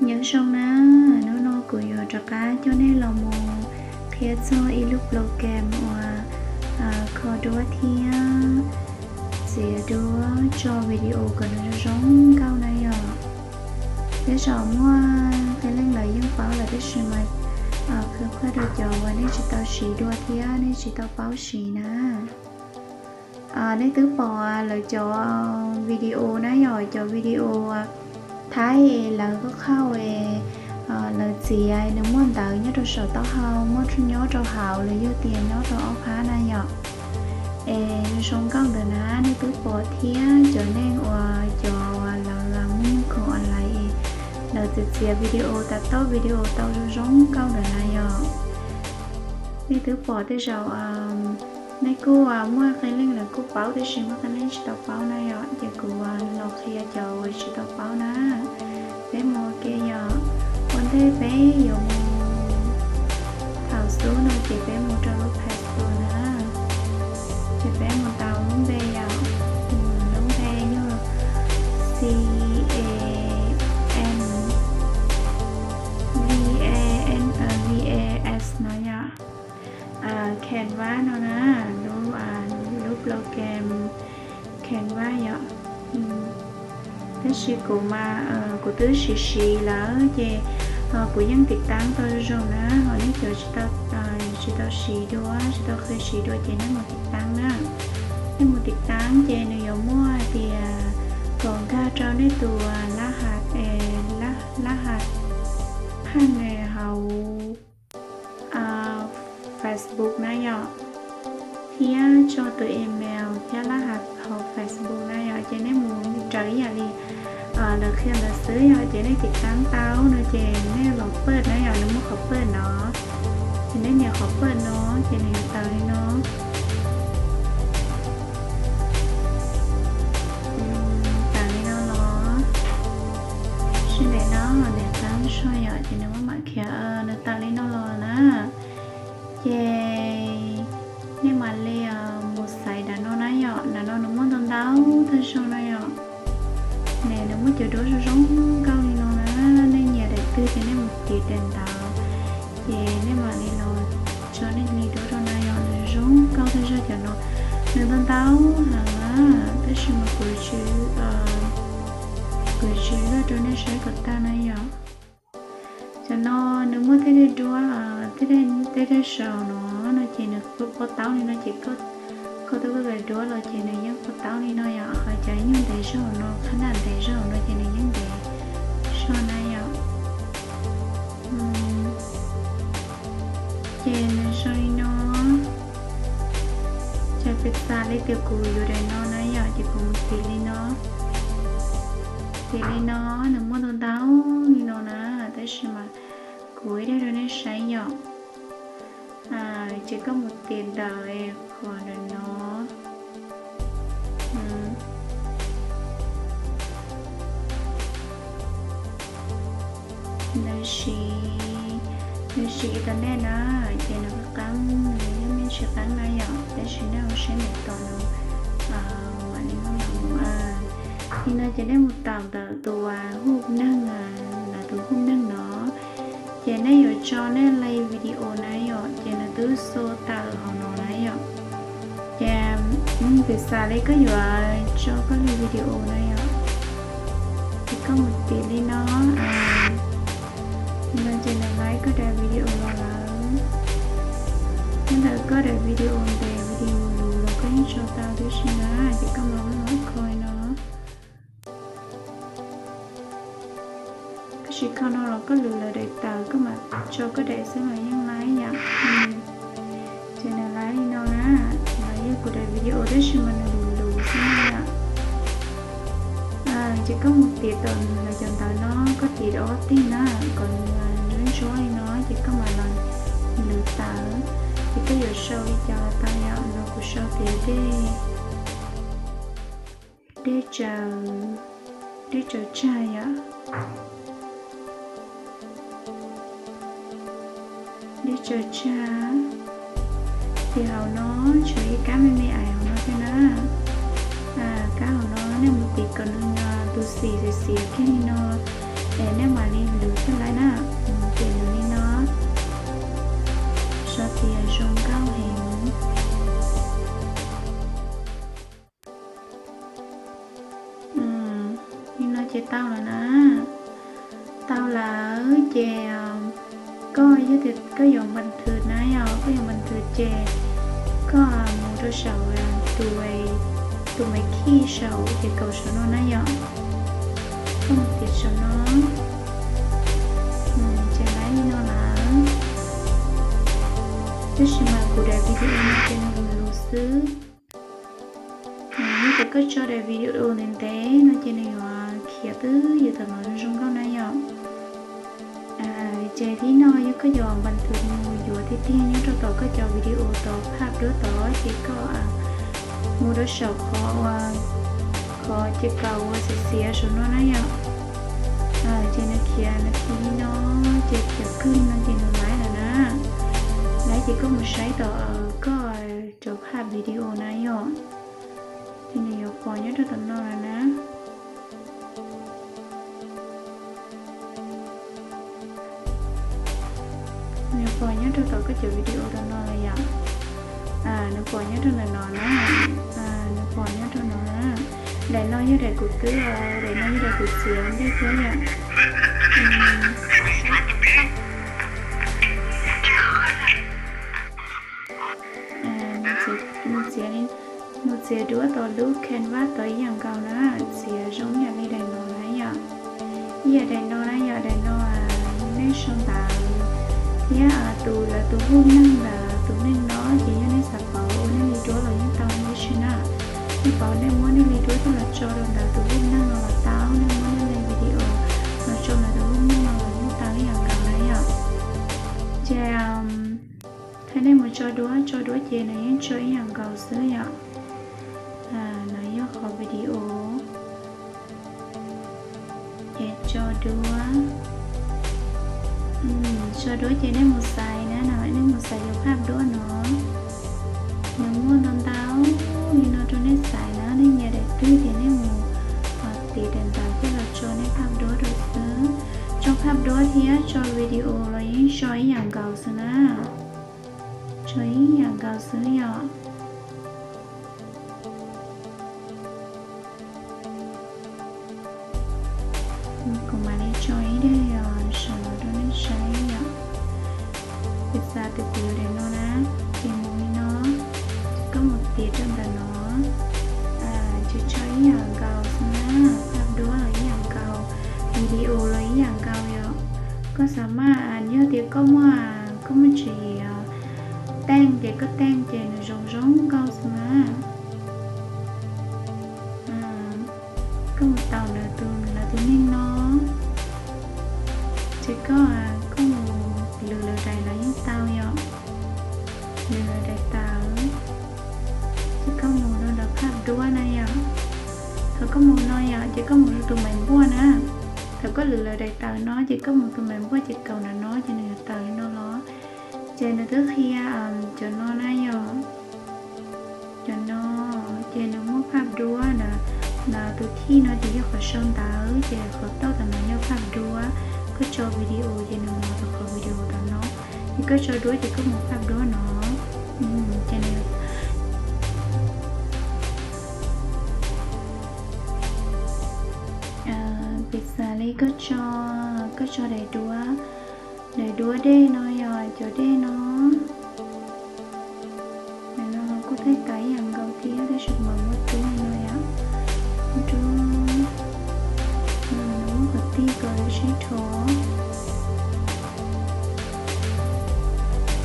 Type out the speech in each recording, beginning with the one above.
Nyob zoo na, hnub no kuv yuav rov qab coj nej los mus qhia txog ib lub program uas kho duab thiab txiav duab tso video kom nws zoo zoo nkauj na yom. Tej zaum muaj qee leej lawv yeej paub lawm tab sis mas qhia rau cov uas nej tsis tau siv dua thiab nej tsis tau paub siv na. Nej twb pom lawv cov video na yom, cov video Thaib lawv koj qhauj es lawv txiav nws muaj ntawv nyob rau saum taub hau, muaj nyob rau hauv los yog tias nyob rau ob phab na yom. Es zoo nkauj ntawd na, nej twb pom thiab cov neeg uas cov uas lawv muaj muaj khoom online es lawv txiav txiav video tas toj video tau zoo zoo nkauj ntawd na yom. Nej twb pom tej zaum nej kuj muaj qee leej lawv kuj paub tab sis muaj qee leej tsis tau paub na yom, ces kuv los qhia cov uas tsis tau paub na. Peb mus ua ke yom. Ua ntej peb yuav mus, thaum xub no ces peb mus rau lub Play Store na, ces peb mus tau lub npe yom, lub npe yog C A N V A N V A S no yom. Canva no na, lub program Canva yom. Tab sis kuv mas kuv twb siv siv lawm ces kuv yeej tiv taab tau zoo zoo na, ho nej cov tsis tau siv dua, tsis tau qhia siv dua ces nej mus tiv taab na. Nej mus tiv taab ces nws yuav muaj hais tias kom nkag rau nej tus lab has, lab has phaj hauv Facebook na yom, thiab tso tus email thiab lab has hauv Facebook na yom, ces nej mus raws ib yam li lawv qhia ntawd xwb yom, ces nej tiv taab tau no ces nej los paj na yom, nws muaj qhov paj no, ces nej nias qhov paj no, ces nws yuav tawm li no. Tawm li no los, sib ntaus no, nias taab so yom, ces nws muab mam khiav, nws tawm li no los na. Ces nej mam li mus xaiv nram no na yom, nram no nws muaj ntau ntau tag zog na yom. Nws muaj cov duab zoo zoo nkauj li no na, nej nyiam daim twg ces nej mus tiv daim ntawd, ces nej mam li los tso nej li duab rau na yom. Nws zoo nkauj tag zog cov no, nws ntau ntau heev na, tab sis mas kuv tsis, kuv tsis luaj rau nej saib kom tag na yom. Cov no nws muaj tej daim duab, tej daim saum no no ces nws pov taub li no ces koj tau koj daim duab los ces nws yeej pov taub li no yom. Ho cov nyuag ntev zog no, qhab ntaj ntev zog no ces nws yeej ntev zog na yom. Ces nws zoo li no, ces piv xam li tias kuv yuav daim no na yom, ces kuv mus tiv li no. Tiv li no, nws muaj ntau ntau li no na, tab sis mas kuv ib daim rau nej saib yom. Ces koj mus tiv ntawm qhov ntawm no. Nws siv, nws siv internet na, ces nws qeeb, nws yeej meej tsis qeeb na yom, tab sis nej ua siab ntev tos nws mam li muaj mam mus. Li no ces nej mus tawm ntawm tus hu neeg, lawv tus hu neeg no, ces nej yuav tso nej li video na yom, ces nws twb xua tawm hauv no na yom. Ces piv xam li koj yuav tso koj li video na yom, ces koj mus tiv li no. Li no ces nws laib koj daim video los lawm. Nyob ntawm koj daim video ntev video luv los koj yeej tso tau tib si na, ces koj mus lub no kho no. Koj tsis kho no los koj lwv lawv daim tawm koj mam tso koj daim xwb los yeej laib yom. Ces nws laib li no na, los yog kuv daim video tab sis mas nws luv luv xwb na yom. Ces koj mus tiv tau lawv cov ntawv no, koj tiv ob teg na, kom nws ntsuab ntsuab li no ces koj mam los lwv tawm. Ces koj yuav sau li cas los tau yom, no kuv sau tias dej, dej tsaws, dej tsaws tsag yom. Dej tsaws tsag. Ces hauv no tshuav ib kab me me aiv hauv no thiab na. Kab hauv no nej mus tiv kom nws tus xim xim xim kiag li no, Nej mam li lwv thiaj laib na. Ces nws li no, xav tias zoo nkauj heev. Li no ces tau lawm na. Tau lawm ces koj yog tias koj yuav npas thwv na yom, koj yuav npas thwv ces koj mus rau saum tus, tus maiv khij saum ces kaum saum no na yom. Koj mus tiav saum no, ces laib li no lawm. Tab sis mas kuv daim video no ces nws lus lus xwb. Yog tias koj tso daim video ntev ntev no ces nws yuav khiav twb yus tawm los zoo nkauj na yom. Ces thib no yog koj yuav npas thwv mus yuav tiag tiag nyob rau tom koj cov video tod phaj duab tod ces koj mus rau saum qhov uas, qhov ces kaum uas xiav xiav saum no na yom. Ces nws khiav, nws khiav li no, ces khiav kawg li no ces nws laib lawm na. Laib ces koj mus saib tom koj cov phaj video na yom. Ces nws yuav pom nyob rau tom no lawm na. Nws yuav pom nyob rau tom koj cov video tom no lawm yom. Nws pom nyob rau ntawm no na. Nws pom nyob rau no na. Daim no yog daim kuv twb, daim no yog daim kuv txiav ntej thiab yom. Nws txiav, nws txiav duab tau lub canvas tau ib yam nkaus na, txiav zoo ib yam li daim no na yom. Ib yam daim no na yom, daim no nej sau ntawv thiab tus, lawv tus hub neeg ntawd, tus neeg no ces yog nej xav pauv ua nej li duab los yeej tau ib tsi na. Nej pauv nej muab nej li duab coj los tso rau ntawd tus hub neeg no los tau, nej muab nej li video los tso ntawd tus hub neeg no los yeej tau ib yam nkaus na yom. Ces thaum nej mus tso duab, tso duab ces nws yeej tso ib yam nkaus xwb yom. No yog qhov video. Ces tso duab, tso duab ces nej mus xaiv na, nej mus xaiv cov phaj duab no. Nws muaj ntau ntau li no rau nej xaiv na, nej nyiam daim twg ces nej mus tiv daim ntawd coj los tso nej phaj duab rau xwb. Tso phaj duab thiab tso video los yeej tso ib yam nkaus xwb na. Tso ib yam nkaus xwb yom. Kuv mam li tso ib daim saum no rau nej saib yom. Piv xam tias kuv yuav daim no na, ces mus li no, ces koj mus tiv rau ntawm no, ces tso ib yam nkaus xwb na, phaj duab los ib yam nkaus, video los ib yam nkaus yom. Koj xav mas yog tias koj muaj, koj muaj tswv yim teej ces koj teej ces nws zoo zoo nkauj xwb na. Koj mus tau lawv tus neeg no, ces koj, koj mus lwv lawv daim los yeej tau yom. Lwv lawv daim tawv, ces koj mus rau ntawm phaj duab na yom. Thaum koj mus no yom, ces koj mus rau tus maiv npuaj na. Thaum koj lwv lawv daim tawv no ces koj mus tus maiv npuaj ces kaum ntawm no ces nws yuav tawm li no los. Ces nws twb qhia cov no na yom. Cov no ces nws muaj phaj duab na, tus thij no ces yog qhov sau ntawv, ces qhov tauj tom no yog phaj duab. Koj tso video ces nws los rau qhov video tom no, ces koj tso duab ces koj mus phaj duab no. Ces nws, piv xam li koj tso, koj tso daim duab, daim duab dej no yom, cov dej no. Daim no kuj thaij tau ib yam nkaus thiab tab sis mas muab rub li no yom. Muab rub, muab qhov tij kom sib rho.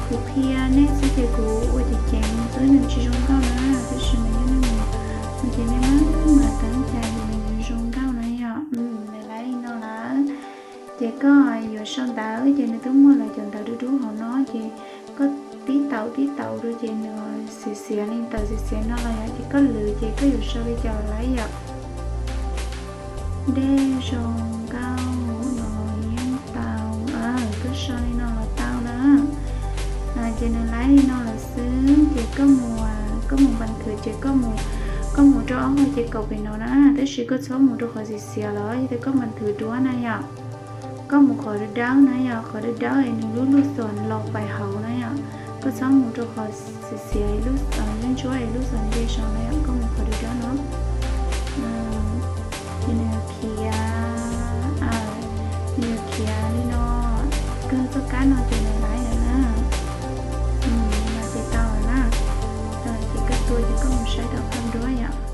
Kuv qhia nej xwb ces kuv ua ceev ceev xwb nws tsis zoo nkauj na, tab sis mas yog nej mus, mus ces nej mam, mam teeb cai nws zoo nkauj na yom. Nws laib li no lawm. Ces koj yuav sau ntawv ces nws twb muaj lawv cov ntawv dub dub hauv no ces koj tib taus tib taus rau ces nws xiav xiav li ntawd, xiav xiav no los yom, ces koj lwv ces koj yuav sau li cas los laib yom. Dej zoo nkauj no los yeej tau, koj sau li no los tau na. Ces nws laib li no lawm xwb ces koj mus, koj mus npas thwv ces koj mus, koj mus rau ob hau ces kaum pem no na, tab sis koj txhob mus rau qhov xiav xiav los yog tias koj npas thwv duab na yom. Koj mus qhov dawb dawb na yom, qhov dawb dawb es nws lub lub xom los pais hauv na yom. Koj txhob mus rau qhov xiav xiav ntsuab ntsuab es lub xom ntse saum na yom, koj mus qhov dawb dawb no. Ces nws yuav khiav, nws yuav khiav li no, kawg txoj kab no ces nws laiv lawm na. Li no ces tau lawm na. Tau lawm ces koj tua ces koj mus saib tom qab duab yom.